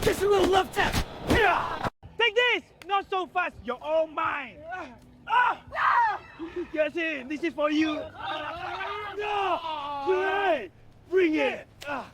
Just a little love tap. Yeah. Take this. Not so fast. You're all mine. Ah. Ah. Yes, this is for you. No. Great. Bring it. Ah.